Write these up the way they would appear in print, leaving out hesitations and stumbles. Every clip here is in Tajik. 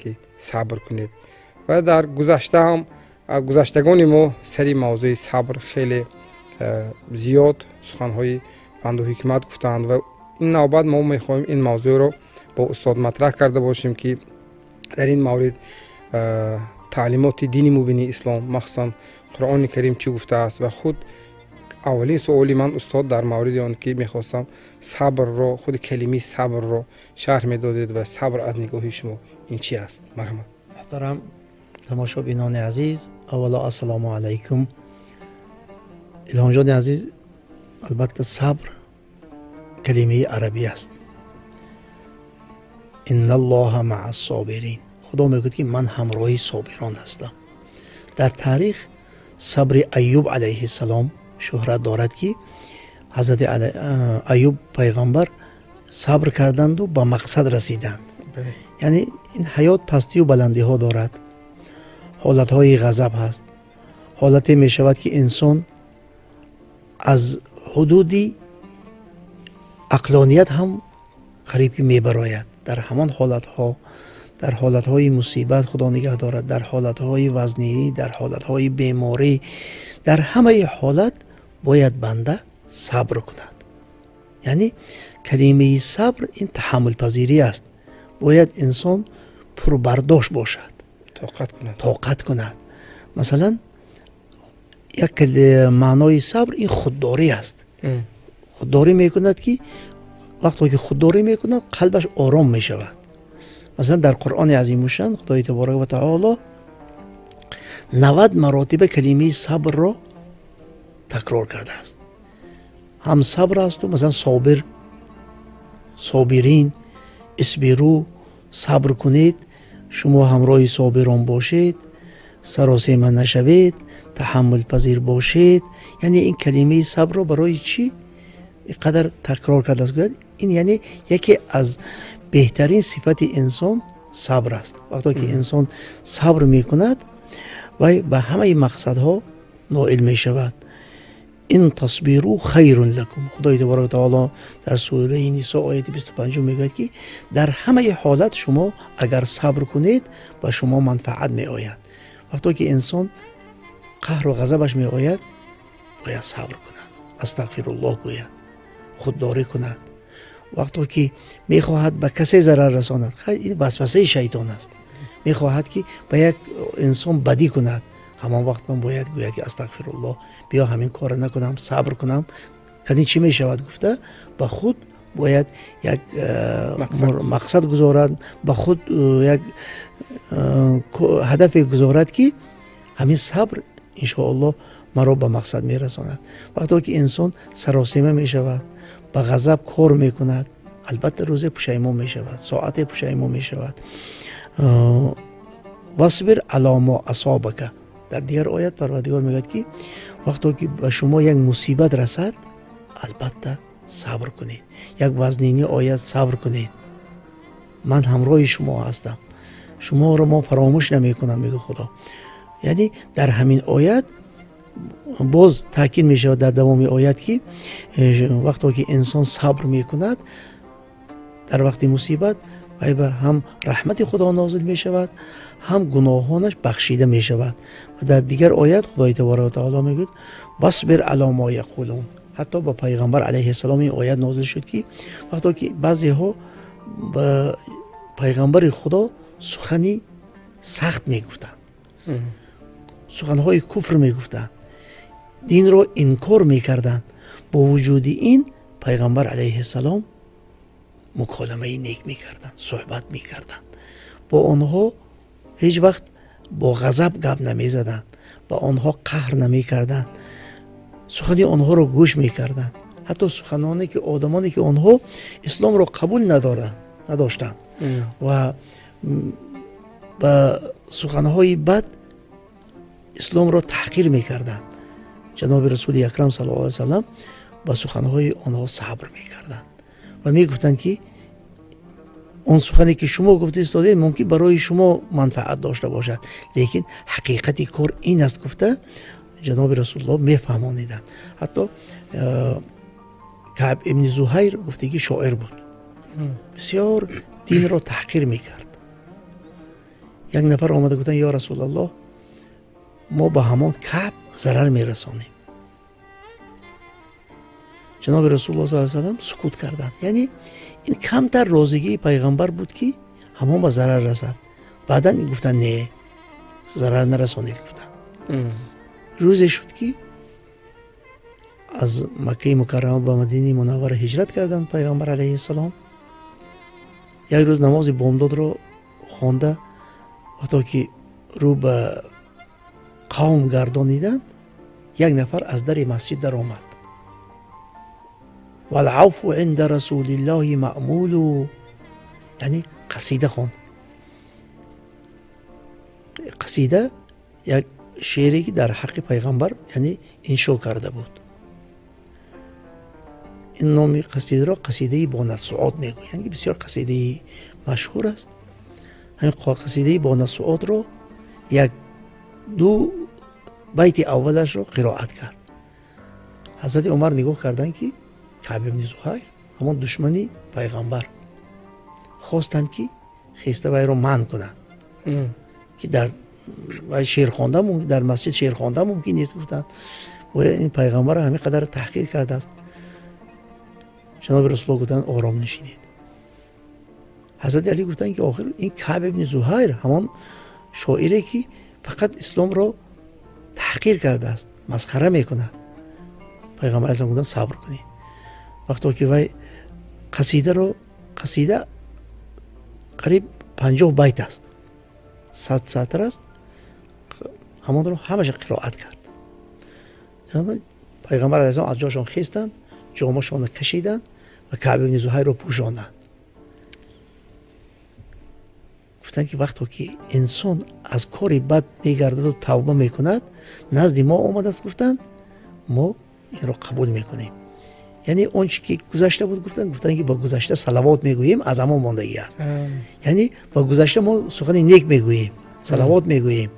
ки сабр кунед. Ва дар гузашта ҳам гузаштагони мо сари мавзӯи сабр хеле зиёд суханҳои панду ҳикмат гуфтаанд ва ин навбат мо мехоҳем ин мавзӯъро бо устод матраҳ карда бошем, ки дар ин маврид таълимоти дини мубини ислом, махсусан Қуръони Карим, чӣ гуфтааст. Ва худ аввалин суоли ман, устод, дар мавриди он ки мехостам сабрро, худи калимаи сабрро шарҳ медодед ва сабр аз нигоҳи шумо ин чи аст? Марҳамат. Муҳтарам тамошобинони азиз, аввало ассалому алайкум. Илҳомҷони азиз, албатта, сабр калимаи арабӣ аст. Инналлоҳа маа собирин. Худо мегӯяд, ки ман ҳамроҳи собирон ҳастам. Дар таърих сабри Аюб алайҳиссалом шӯҳрат дорад, ки ҳазрати Аюб пайғамбар сабр карданду ба мақсад расиданд. Яъне ин ҳаёт пастию баландиҳо дорад, ҳолатҳои ғазаб ҳаст, ҳолате мешавад, ки инсон аз ҳудуди ақлоният ҳам қариб ки мебарояд. Дар ҳамон ҳолатҳо, дар ҳолатҳои мусибат, Худо нигаҳ дорад, дар ҳолатҳои вазнинӣ, дар ҳолатҳои беморӣ, дар ҳамаи ҳолат бояд банда сабр кунад. Яъне калимаи сабр ин таҳаммулпазирӣ аст. Бояд инсон пурбардошт бошад, тоқат кунад. Тоқат кунад. Масалан, як маънои сабр ин худдорӣ аст. Худдорӣ мекунад, ки вақте ки худдорӣ мекунад, қалбаш ором мешавад. Масалан, дар Қуръони азимушшан Худои таборака ва таоло 90 маротиба калимаи сабрро такрор кардааст. Ҳам сабр асту, масалан, собир, собирин, исбиру, сабр кунед, шумо ҳамроҳи собирон бошед, саросема нашавед, таҳаммулпазир бошед. Яъне ин калимаи сабрро барои чӣ ин қадар такрор кардааст? Гӯяд, ин яъне яке аз беҳтарин сифати инсон сабр аст. Вақте ки инсон сабр мекунад, вай ба ҳамаи мақсадҳо ноил мешавад. Ин тасбиру хайрун лакум. Худои таборака таоло дар сураи Нисо, ояти 25 мегӯяд, ки дар ҳамаи ҳолат шумо агар сабр кунед, ба шумо манфаат меояд. Вақте ки инсон қаҳру ғазабаш меояд, бояд сабр кунад, астағфируллоҳ гӯяд, худдорӣ кунад. Вақте ки мехоҳад ба касе зарар расонад, ин васвасаи шайтон аст, мехоҳад ки ба як инсон бадӣ кунад, ҳамон вақт ман бояд гӯяд, ки астағфируллоҳ, биё ҳамин корро накунам, сабр кунам, кани чӣ мешавад гуфта, ба худ бояд як мақсад гузорад, ба худ як ҳадафе гузорад, ки ҳамин сабр иншоаллоҳ маро ба мақсад мерасонад. Вақте ки инсон саросема мешавад, ба ғазаб кор мекунад, албатта, рӯзе пушаймон мешавад, соате пушаймон мешавад. Васбир ало мо асобака. Дар дигар оят Парвардигор мегӯяд, ки вақте ки ба шумо як мусибат расад, албатта, сабр кунед, як вазнинӣ ояд, сабр кунед, ман ҳамроҳи шумо ҳастам, шуморо мо фаромӯш намекунам, мегӯ Худо. Яъне дар ҳамин оят боз таъкид мешавад дар давоми оят, ки вақте ки инсон сабр мекунад дар вақти мусибат, вай ба ҳам раҳмати Худо нозил мешавад, ҳам гуноҳонаш бахшида мешавад. Ва дар дигар оят Худои таборака таоло мегӯяд: васбир ало мо яқулун. Ҳатто ба пайғамбар алайҳиссалом ин оят нозил шуд, ки вақте ки баъзеҳо ба пайғамбари Худо сухани сахт мегуфтанд, суханҳои куфр мегуфтанд, динро инкор мекарданд, бо вуҷуди ин пайғамбар алайҳиссалом муколамаи нек мекарданд, суҳбат мекарданд бо онҳо, ҳеҷ вақт бо ғазаб гап намезаданд, ба онҳо қаҳр намекарданд, сухани онҳоро гӯш мекарданд. Ҳатто суханоне ки одамоне ки онҳо исломро қабул надоштанд ва ба суханҳои бад исломро таҳқир мекарданд, ҷаноби Расули Акрам саллаллоҳу алайҳи васаллам ба суханҳои онҳо сабр мекарданд ва мегуфтанд, ки он сухане ки шумо гуфта истодед, мумкин барои шумо манфаат дошта бошад, лекин ҳақиқати кор ин аст, гуфта ҷаноби Расулуллоҳ мефаҳмониданд. Ҳатто Каъб ибни Зуҳайр, гуфтагӣ, шоир буд, бисёр динро таҳқир мекард. Як нафар омада гуфтанд: ё Расулаллоҳ, мо ба ҳамон Каъб зарар мерасонем. Ҷаноби Расулуллоҳ саллаллоҳу алайҳи васаллам сукут карданд. Яъне ин камтар розигии пайғамбар буд, ки ҳамон ба зарар расад. Баъдан гуфтанд: не, зарар нарасонед, гуфтанд. Рӯзе шуд, ки аз Маккаи Мукаррама ба Мадинаи Мунаввара ҳиҷрат карданд пайғамбар алайҳиссалом. Як рӯз намози бомдодро хонда, вақто ки рӯ ба қавм гардониданд, як нафар аз дари масҷид даромад. Валъафу инда расулиллоҳи маъмулу, яъне қасида хонд. Қасида як шеъре, ки дар ҳаққи пайғамбар, яъне иншо карда буд. Ин номи қасидаро қасидаи Бонатсуод мегӯянд, ки бисёр қасидаи машҳур аст. Ҳамин қасидаи Бонатсуодро як ду байти аввалашро қироат кард. Ҳазрати Умар нигоҳ карданд, ки Каъб ибни Зуҳайр, ҳамон душмани пайғамбар, хостанд, ки хеста вайро манъ кунанд, ки дар вай шеър хонда, дар масҷид шеър хонда мумкин нест, гуфтанд. Бояд ин пайғамбарро ҳамин қадар таҳқир кардааст. Ҷаноби Расулуллоҳ гуфтанд: ором нишинед. Ҳазрати Алӣ гуфтанд, ки охир ин Каъб ибни Зуҳайр ҳамон шоире, ки фақат исломро таҳқир кардааст, масхара мекунад. Пайғамбар алайҳиссалом гуфтанд: сабр кунед. Вақто ки вай қасидаро, қасида қариб 50 байт аст, 100 сатр аст, ҳамонро ҳамаша қироат кард. Пайғамбар алайҳиссалом аз ҷошон хестанд, ҷомашонро кашиданд ва Каъб ибни Зуҳайрро пӯшонданд. Гуфтанд, ки вақто ки инсон аз кори бад мегардаду тавба мекунад, назди мо омадааст, гуфтанд, мо инро қабул мекунем. Яъне он чи ки гузашта буд, гуфтанд, ки ба гузашта салавот мегӯем, аз ҳамон мондагӣ аст. Яъне ба гузашта мо сухани нек мегӯем, салавот мегӯем,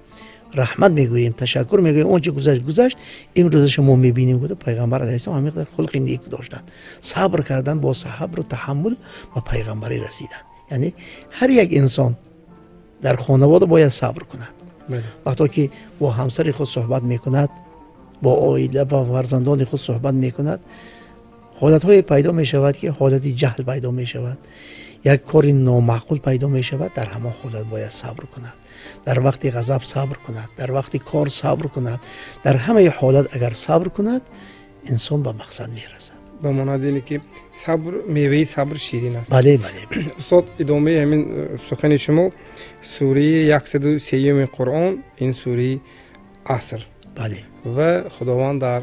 раҳмат мегӯем, ташаккур мегӯем. Он чи гузашт, гузашт, имрӯзаша мо мебинем. Гуфта пайғамбар алайҳиссалом ҳамин қадар хулқи нек доштанд, сабр карданд, бо сабру таҳаммул ба пайғамбарӣ расиданд. Яъне ҳар як инсон дар хонавода бояд сабр кунад. Вақто ки бо ҳамсари худ суҳбат мекунад, бо оила ва фарзандони худ суҳбат мекунад, ҳолатҳое пайдо мешавад, ки ҳолати ҷаҳл пайдо мешавад, як кори номаъқул пайдо мешавад. Дар ҳамон ҳолат бояд сабр кунад, дар вақти ғазаб сабр кунад, дар вақти кор сабр кунад. Дар ҳамаи ҳолат агар сабр кунад, инсон ба мақсад мерасад. Ба монанди ине ки сабр, меваи сабр ширин аст. Бале, бале. Устод, идомаи ҳамин сухани шумо, сураи 103-юми Қуръон, ин сураи Аср. Бале. Ва Худованд дар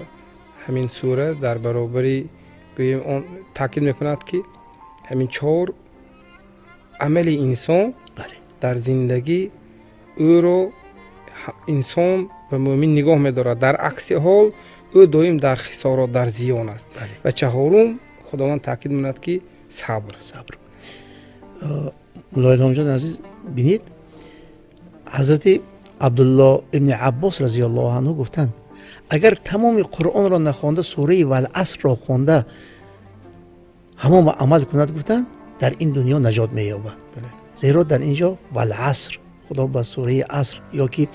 ҳамин сура дар баробари гӯем он таъкид мекунад, ки ҳамин чор амали инсон дар зиндагӣ ӯро инсон ва мӯмин нигоҳ медорад, дар акси ҳол ӯ доим дар хисорот, дар зиён аст. Ва чаҳорум Худованд таъкид мекунад, ки сабр. Сабр. Мулло Илҳомҷон азиз, бинед, ҳазрати Абдулло ибни Аббос разияллоҳу анҳу гуфтанд: агар тамоми Қуръонро нахонда, сураи Валасрро хонда, ҳамон ба амал кунад, гуфтанд, дар ин дунё наҷот меёбад. Зеро дар ин ҷо Валаср, Худо ба сураи Аср ё ки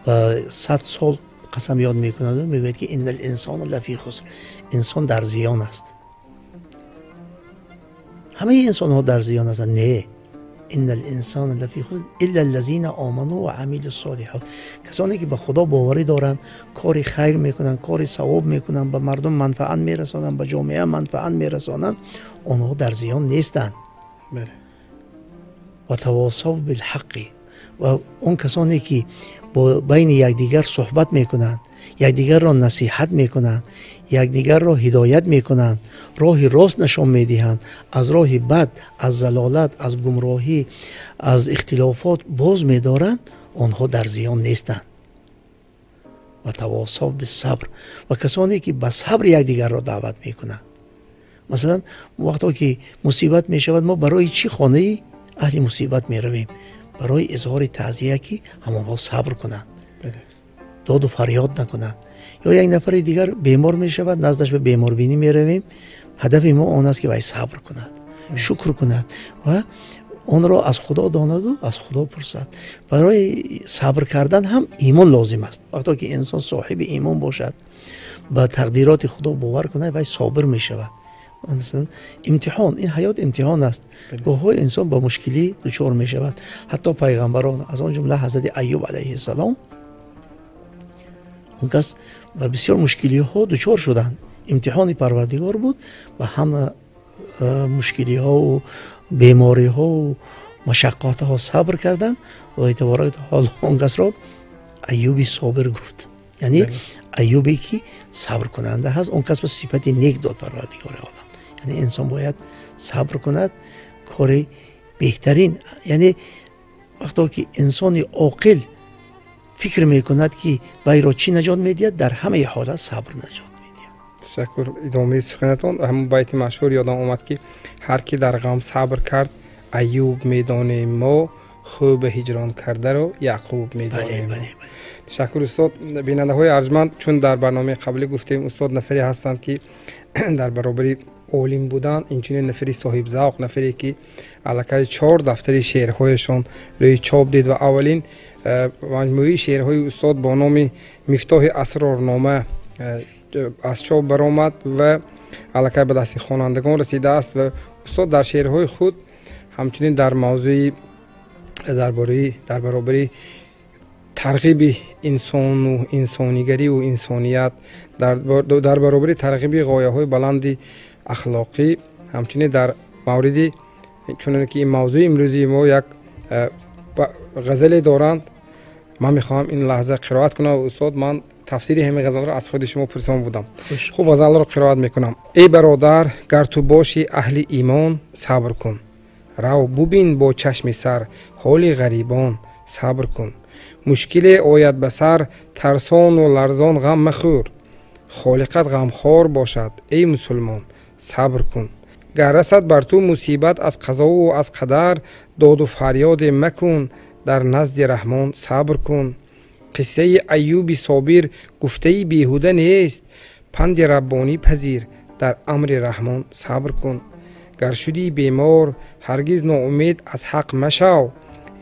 ба 100 сол қасам ёд мекунад, мегӯяд, ки инна линсона лафи хуср, инсон дар зиён аст. Ҳамаи инсонҳо дар зиён ҳастанд? Не, инна линсона лафи хуср илла аллазина оману ва амилу солиҳот. Касоне ки ба Худо боварӣ доранд, кори хайр мекунанд, кори савоб мекунанд, ба мардум манфаат мерасонанд, ба ҷомеа манфаат мерасонанд, онҳо дар зиён нестанд. Ва тавосав билҳаққи, ва он касоне ки бо байни якдигар суҳбат мекунанд, якдигарро насиҳат мекунанд, якдигарро ҳидоят мекунанд, роҳи рост нишон медиҳанд, аз роҳи бад, аз залолат, аз гумроҳӣ, аз ихтилофот боз медоранд, онҳо дар зиён нестанд. Ва тавосав бисабр, ва касоне ки ба сабр якдигарро даъват мекунанд. Масалан, вақто ки мусибат мешавад, мо барои чӣ хонаи аҳли мусибат меравем? Барои изҳори таъзия, ки ҳамонҳо сабр кунанд, доду фарёд накунанд. Ё як нафари дигар бемор мешавад, наздаш ба беморбинӣ меравем, ҳадафи мо он аст, ки вай сабр кунад, шукр кунад ва онро аз Худо донаду аз Худо пурсад. Барои сабр кардан ҳам имон лозим аст. Вақте ки инсон соҳиби имон бошад, ба тақдироти Худо бовар кунад, вай собир мешавад. Масалан, имтиҳон, ин ҳаёт имтиҳон аст. Гоҳҳо инсон ба мушкилӣ дучор мешавад. Ҳатто пайғамбарон, аз он ҷумла ҳазрати Аюб алайҳиссалом, он кас ба бисёр мушкилиҳо дучор шуданд. Имтиҳони Парвардигор буд ва ҳама мушкилиҳову бемориҳову машаққатҳо сабр карданд. Худои таборака таоло он касро Аюби собир гуфт, яъне Аюбе ки сабркунанда ҳаст, он кас ба сифати нек дод Парвардигори олам. Яъне инсон бояд сабр кунад, кори беҳтарин. Яъне вақто ки инсони оқил фикр мекунад, ки вайро чӣ наҷот медиҳад, дар ҳамаи ҳолат сабр наҷот медиҳад. Ташаккур. Идомаи суханатон, ҳамон байти машҳур ёдам омад, ки ҳар ки дар ғам сабр кард, Аюб медонем мо, хуб ҳиҷрон кардаро Яъқуб медонем. Ташаккур, устод. Бинандаҳои арҷманд, чун дар барномаи қаблӣ гуфтем, устод нафаре ҳастанд, ки дар баробари олим будан, инчунин нафари соҳибзавқ, нафаре ки аллакай 4 дафтари шеърҳояшон рӯи чоп дид ва аввалин маҷмӯи шеърҳои устод бо номи Мифтоҳи асрорнома аз чоп баромад ва аллакай ба дасти хонандагон расидааст. Ва устод дар шеърҳои худ ҳамчунин дар мавзӯи дар баробари тарғиби инсону инсонигариву инсоният, дар баробари тарғиби ғояҳои баланди ахлоқӣ, ҳамчунин дар мавриди чуноне ки ин мавзӯи имрӯзии мо як ғазале доранд, ман мехоҳам ин лаҳза қироат кунам. Устод, ман тафсири ҳамин ғазалро аз худи шумо пурсон будам. Хуб, ғазалро қироат мекунам. Эй бародар, гар ту бошӣ аҳли имон, сабр кун. Рав бубин бо чашми сар ҳоли ғарибон, сабр кун. Мушкиле ояд ба сар, тарсону ларзон ғам махӯр. Холиқат ғамхор бошад, эй мусулмон, сабр кун. Гар расад бар ту мусибат аз қазову аз қадар, доду фарёде макун, дар назди Раҳмон сабр кун. Қиссаи Аюби собир гуфтаи беҳуда нест, панди раббонӣ пазир, дар амри Раҳмон сабр кун. Гар шудӣ бемор, ҳаргиз ноумед аз ҳақ машав,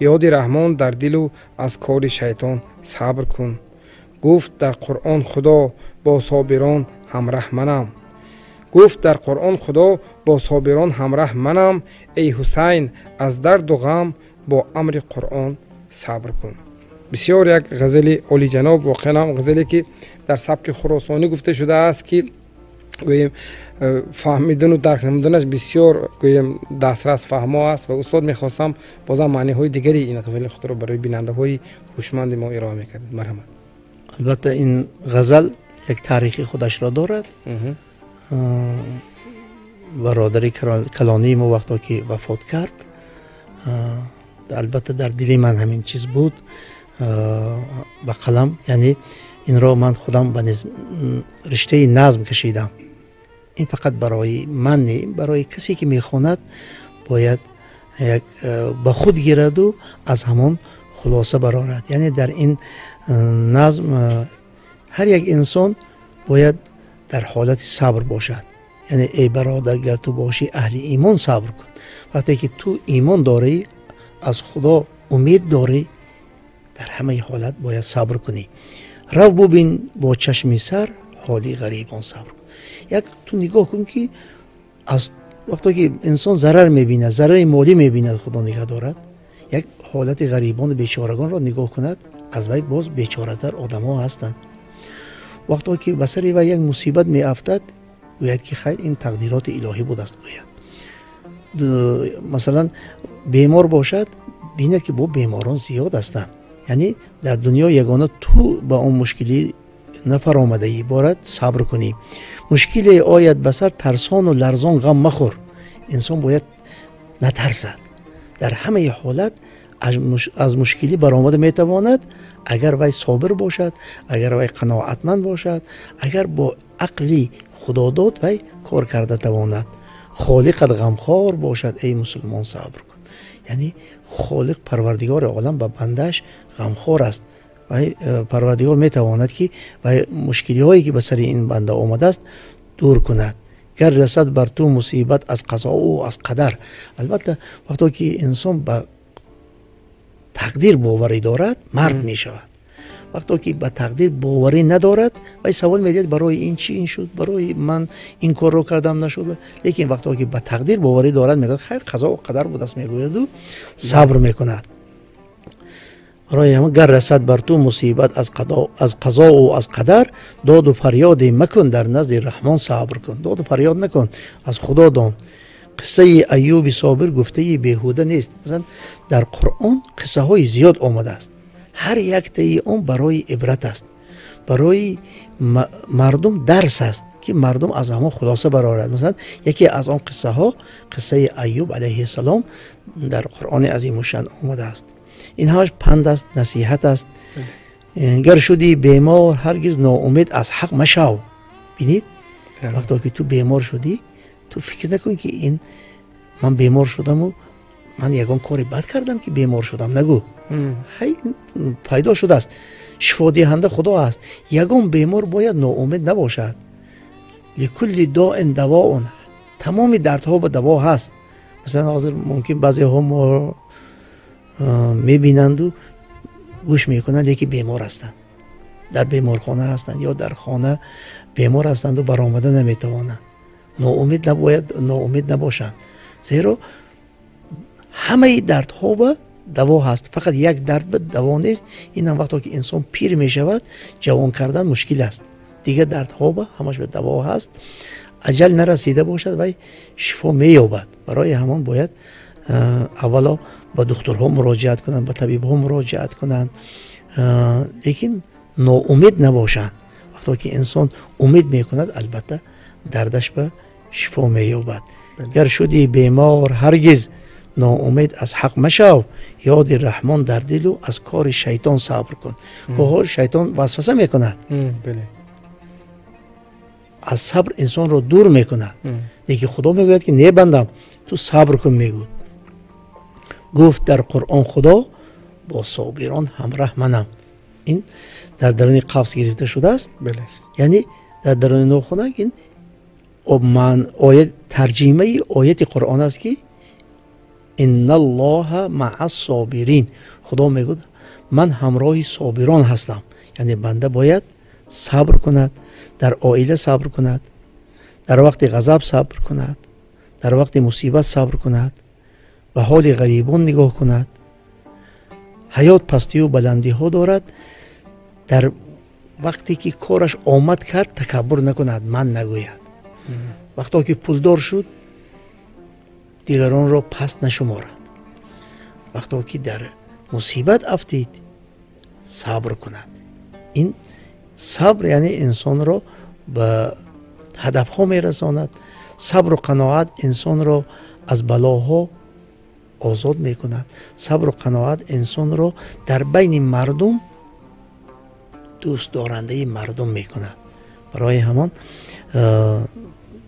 ёди Раҳмон дар дилу аз кори шайтон сабр кун. Гуфт дар Қуръон Худо бо собирон ҳамраҳ манам. Гуфт дар Қуръон Худо бо собирон ҳамраҳ манам, эй Ҳусайн, аз дарду ғам бо амри Қуръон сабр кун. Бисёр як ғазали олиҷаноб, воқеан ҳам ғазале ки дар сабки хуросонӣ гуфта шудааст, ки гӯем фаҳмидану дарк намуданаш бисёр гӯем дастрас фаҳмо аст. Ва устод, мехостам бозам маъниҳои дигари ин ғазали худро барои бинандаҳои ҳушманди мо ироа мекардед. Марҳамат. Албатта, ин ғазал як таърихи худашро дорад. Бародари калонии мо вақто ки вафот кард, албатта дар дили ман ҳамин чиз буд, ба қалам, яъне инро ман худам ба риштаи назм кашидам. Ин фақат барои ман не, барои касе ки мехонад бояд як ба худ гираду аз ҳамон хулоса барорад. Яъне дар ин назм ҳар як инсон бояд дар ҳолати сабр бошад. Яъне эй бародар, гар ту бошӣ аҳли имон, сабр кун. Вақте ки ту имон дорӣ, аз Худо умед дорӣ, дар ҳамаи ҳолат бояд сабр кунӣ. Рав бубин бо чашми сар ҳоли ғарибон, сабр кун. Як ту нигоҳ кун, ки аз вақте ки инсон зарар мебинад, зарари молӣ мебинад, Худо нигаҳ дорад, як ҳолати ғарибону бечорагонро нигоҳ кунад, аз вай боз бечоратар одамо ҳастанд. Вақте ки ба сари вай як мусибат меафтад, гӯяд ки хайр, ин тақдироти илоҳӣ будааст, гӯяд. Масалан, бемор бошад, бинад ки бо беморон зиёд ҳастанд. Яъне дар дунё ягона ту ба он мушкилӣ нафаромадаӣ, борад сабр кунӣ. Мушкиле ояд ба сар, тарсону ларзон ғам махӯр. Инсон бояд натарсад. Дар ҳамаи ҳолат аз мушкилӣ баромада метавонад, агар вай собир бошад, агар вай қаноатманд бошад, агар бо ақли худодод вай кор карда тавонад. Холиқат ғамхор бошад, эй мусулмон, сабр кун. Яъне Холиқ Парвардигори олам ба бандааш ғамхор аст. Вай Парвардигор метавонад, ки вай мушкилиҳое ки ба сари ин банда омадааст, дур кунад. Гар расад бар ту мусибат аз қазову аз қадар. Албатта, вақто ки инсон ба тақдир боварӣ дорад, мард мешавад. Вақто ки ба тақдир боварӣ надорад, вай савол медиҳад, барои ин чӣ ин шуд, барои ман ин корро кардам, нашуд. Лекин вақто ки ба тақдир боварӣ дорад, мегӯяд, хайр, қазову қадар будааст, мегӯяду сабр мекунад. Барои ҳамон, гар расад бар ту мусибат аз қазову аз қадар, доду фарёде макун, дар назди Раҳмон сабр кун. Доду фарёд накун, аз Худо дон. Қиссаи Аюби собир гуфтаи беҳуда нест. Масалан, дар Қуръон қиссаҳои зиёд омадааст, ҳар яктаи он барои ибрат аст, барои мардум дарс аст, ки мардум аз ҳамон хулоса барорад. Масалан, яке аз он қиссаҳо қиссаи Аюб алайҳиссалом дар Қуръони азимушшаън омадааст. Ин ҳамаш панд аст, насиҳат аст. Гар шудӣ бемор, ҳаргиз ноумед аз ҳақ машав. Бинед, вақто ки ту бемор шудӣ, ту фикр накун, ки ин ман бемор шудаму ман ягон кори бад кардам, ки бемор шудам, нагӯ. Хай, пайдо шудааст, шифодиҳанда Худо аст. Ягон бемор бояд ноумед набошад. Ликулли доин давоун, тамоми дардҳо ба даво ҳаст. Масалан, ҳозир мумкин баъзеҳо мо мебинанду гӯш мекунанд, лекин бемор ҳастанд, дар беморхона ҳастанд ё дар хона бемор ҳастанду баромада наметавонанд. Ноумед набояд, ноумед набошанд, зеро ҳамаи дардҳо ба даво ҳаст, фақат як дард ба даво нест. Инам вақто ки инсон пир мешавад, ҷавон кардан мушкил аст. Дигар дардҳо ба ҳамаш ба даво ҳаст. Аҷал нарасида бошад, вай шифо меёбад. Барои ҳамон бояд аввало ба духтурҳо муроҷиат кунанд, ба табибҳо муроҷиат кунанд, лекин ноумед набошанд. Вақто ки инсон умед мекунад, албатта, дардаш ба шифо меёбад. Гар шуди бемор, ҳаргиз ноумед аз ҳақ машав, ёди Раҳмон дар дилу аз кори шайтон сабр кун. Гоҳо шайтон васваса мекунад, аз сабр инсонро дур мекунад, лекин Худо мегӯяд, ки не, бандам, ту сабр кун, мегӯд. Гуфт дар Қуръон Худо: бо собирон ҳамраҳ манам. Ин дар даруни қафс гирифта шудааст, яъне дар даруни нохунак. Ин оят тарҷимаи ояти Қуръон аст, ки инналлоҳа маа собирин. Худо мегӯяд, ман ҳамроҳи собирон ҳастам. Яъне банда бояд сабр кунад, дар оила сабр кунад, дар вақти ғазаб сабр кунад, дар вақти мусибат сабр кунад, ба ҳоли ғарибон нигоҳ кунад. Ҳаёт пастию баландиҳо дорад. Дар вақте ки кораш омад кард, такаббур накунад, ман нагӯяд. Вақто ки пулдор шуд, дигаронро паст нашуморад. Вақто ки дар мусибат афтид, сабр кунад. Ин сабр, яъне, инсонро ба ҳадафҳо мерасонад. Сабру қаноат инсонро аз балоҳо озод мекунад. Сабру қаноат инсонро дар байни мардум дӯстдорандаи мардум мекунад. Барои ҳамон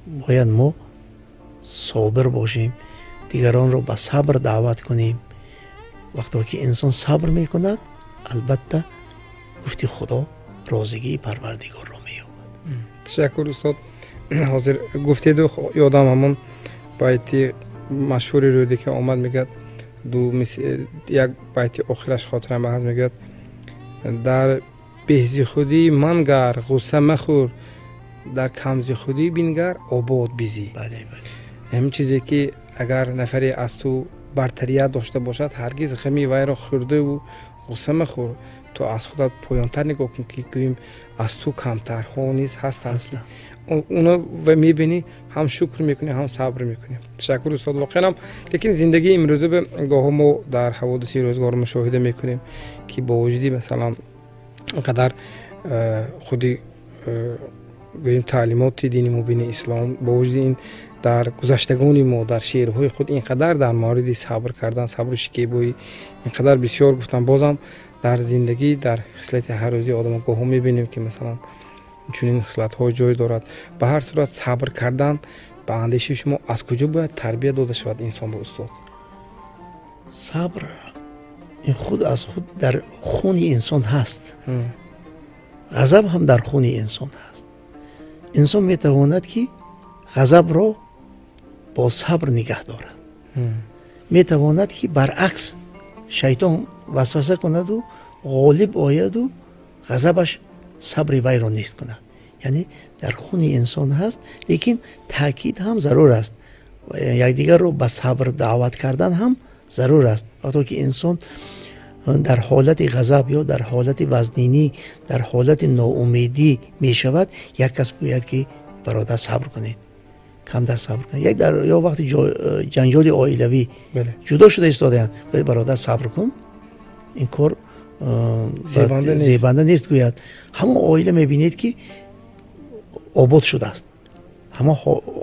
бояд мо собир бошем, дигаронро ба сабр даъват кунем. Вақто ки инсон сабр мекунад, албатта, гуфти Худо, розигии Парвардигорро меёбад. Ташаккур, устод. Ҳозир гуфтеду, ёдам ҳамон байти машҳури Рӯдакӣ омад. Мегӯяд, як байти охираш хотирам ҳаст, мегӯяд: дар беҳзи худӣ мангар, ғусса махӯр, дар камзи худӣ бингар, обод бизӣ. Ҳамин чизе ки агар нафаре аз ту бартарият дошта бошад, ҳаргиз ғами вайро хӯрдаву ғусса махӯр, ту аз худат поёнтар нигоҳ кун, ки гӯем аз ту камтарҳо низ ҳастанд. Уно мебинӣ, ҳам шукр мекунӣ, ҳам сабр мекунӣ. Ташаккур, устод, воқеан. Лекин зиндагии имрӯза гоҳо мо дар ҳаводиси рӯзгор мушоҳида мекунем, ки бо вуҷуди, масалан, қадар худи гӯем таълимоти дини мубини ислом, бо вуҷуди ин дар гузаштагони мо дар шеърҳои худ ин қадар дар мавриди сабр кардан, сабру шикебоӣ ин қадар бисёр гуфтам, бозам дар зиндагӣ, дар хислати ҳаррӯзии одам гоҳо мебинем, ки масалан чунин хислатҳо ҷой дорад. Ба ҳар сурат, сабр кардан ба андешаи шумо аз куҷо бояд тарбия дода шавад инсон ба, устод? Сабр ин худ аз худ дар хуни инсон ҳаст, ғазаб ҳам дар хуни инсон ҳаст. Инсон метавонад, ки ғазабро бо сабр нигаҳ дорад. Метавонад ки баръакс шайтон васваса кунаду ғолиб ояду ғазабаш сабри вайро нест кунад. Яъне дар хуни инсон ҳаст, лекин таъкид ҳам зарур аст. Якдигарро ба сабр даъват кардан ҳам зарур аст. Вақто ки инсон дар ҳолати ғазаб ё дар ҳолати вазнинӣ, дар ҳолати ноумедӣ мешавад, як кас гӯяд ки бародар сабр кунед, камтар сабр кунед. Як дар ё вақти ҷанҷоли оилавӣ ҷудо шуда истодаанд, гӯяд бародар сабр кун, ин кор зебанда нест гӯяд. Ҳамон оила мебинед ки обод шудааст, ҳамон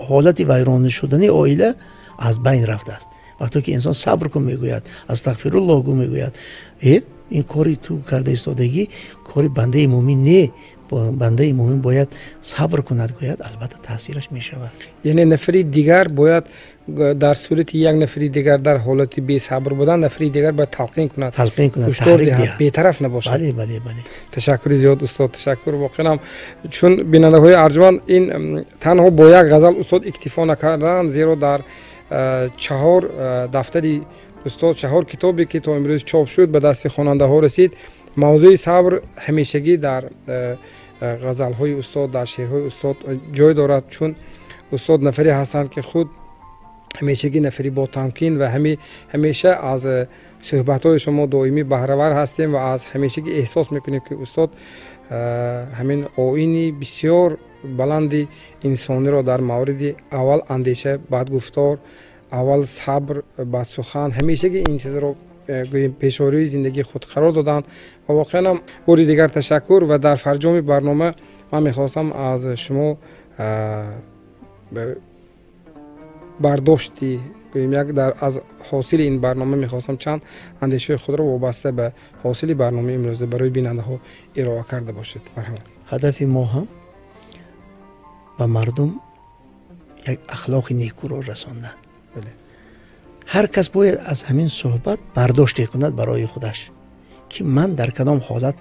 ҳолати вайрон шудани оила аз байн рафтааст. Вақте ки инсон сабр кун мегӯяд, астағфируллоҳ гу мегӯяд, ин кори ту карда истодагӣ кори бандаи мӯмин не, бандаи мӯмин бояд сабр кунад гӯяд, албатта таъсираш мешавад. Яъне нафари дигар бояд дар сурати як нафари дигар дар ҳолати бесабр будан, нафари дигар бояд талқин кунад, ҳушдор диҳад, бетараф набошад. Бале, бале, бале. Ташаккури зиёд устод, ташаккур. Воқеан чун бинандаҳои арҷманд ин танҳо бо як ғазал устод иктифо накарданд, зеро дар чаҳор дафтари устод, чаҳор китобе ки то имрӯз чоп шуд, ба дасти хонандаҳо расид, мавзӯи сабр ҳамешагӣ дар ғазалҳои устод, дар шеърҳои устод ҷой дорад. Чун устод нафаре ҳастанд ки худ ҳамешагӣ нафари ботамкин ва ҳамеша аз суҳбатҳои шумо доимӣ баҳравар ҳастем ва аз ҳамешагӣ эҳсос мекунем ки устод ҳамин оини бисёр баланди инсониро дар мавриди аввал андеша, баъд гуфтор, аввал сабр, баъд сухан, ҳамешагӣ ин чизро гӯем пешории зиндагии худ қарор доданд. Ва воқеан ҳам бори дигар ташаккур. Ва дар фарҷоми барнома ман мехостам аз шумо бардошти гӯем як дар аз ҳосили ин барнома мехостам чанд андешаи худро вобаста ба ҳосили барномаи имрӯза барои бинандаҳо ироа карда бошед. Марҳамат. Ҳадафи мо ҳам ба мардум як ахлоқи некуро расондан. Ҳар кас бояд аз ҳамин суҳбат бардоште кунад барои худаш ки ман дар кадом ҳолат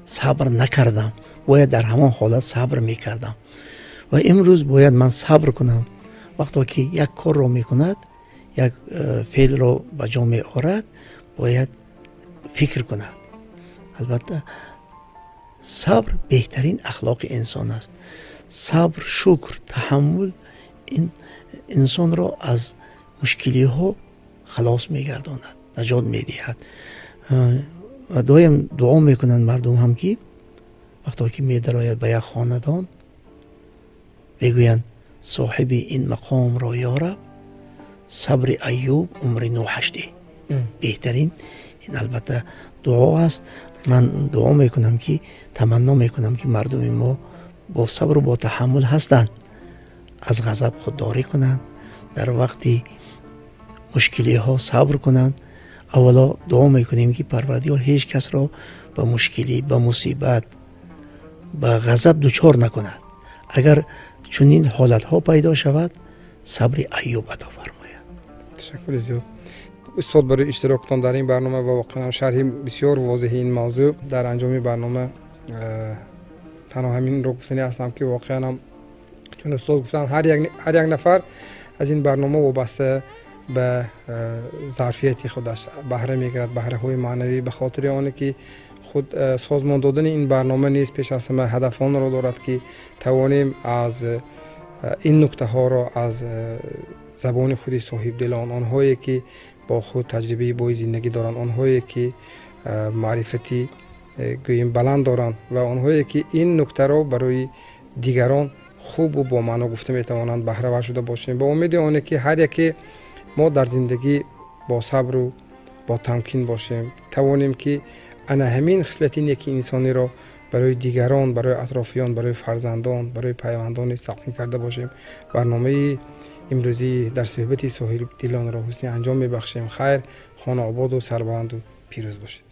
сабр накардам, бояд дар ҳамон ҳолат сабр мекардам ва имрӯз бояд ман сабр кунам. Вақто ки як корро мекунад, як феълро ба ҷо меорад, бояд фикр кунад. Албатта сабр беҳтарин ахлоқи инсон аст. Сабр, шукр, таҳаммул ин инсонро аз мушкилиҳо халос мегардонад, наҷот медиҳад. Ва доим дуо мекунанд мардум ҳам ки вақто ки медарояд ба як хонадон мегӯянд соҳиби ин мақомро ё раб, сабри Аюб умри Нӯҳаш деҳ. Беҳтарин ин албатта дуо аст. Ман дуо мекунам ки, таманно мекунам ки мардуми мо бо сабру бо таҳаммул ҳастанд, аз ғазаб худдорӣ кунанд, дар вақти мушкилиҳо сабр кунанд. Аввало дуо мекунем ки Парвардигор ҳеҷ касро ба мушкилӣ, ба мусибат, ба ғазаб дучор накунад. Агар чунин ҳолатҳо пайдо шавад, сабри Аюб ато фармояд. Ташаккури зиёд устод барои иштироктон дар ин барнома ва воқеан шарҳи бисёр возеҳи ин мавзӯъ. Дар анҷоми барнома танҳо ҳаминро гуфтанӣ ҳастам ки воқеан ҳам чун устод гуфтанд, ҳар як нафар аз ин барнома вобаста ба зарфияти худаш баҳра мегирад, баҳраҳои маънавӣ, ба хотири оне ки худ созмон додани ин барнома низ пеш аз ҳама ҳадафонро дорад ки тавонем аз ин нуктаҳоро аз забони худи соҳибдилон, онҳое ки бо худ таҷрибаи бои зиндагӣ доранд, онҳое ки маърифати гӯем баланд доранд ва онҳое ки ин нуктаро барои дигарон хубу бомаъно гуфта метавонанд, баҳравар шуда бошем. Ба умеди оне ки ҳар яке мо дар зиндагӣ бо сабру бо тамкин бошем, тавонем ки ана ҳамин хислати неки инсониро барои дигарон, барои атрофиён, барои фарзандон, барои пайвандон низ талқин карда бошем. Барномаи имрӯзӣ дар суҳбати соҳибдилонро ҳусни анҷом мебахшем. Хайр, хонаободу сарбаланду пирӯз бошед.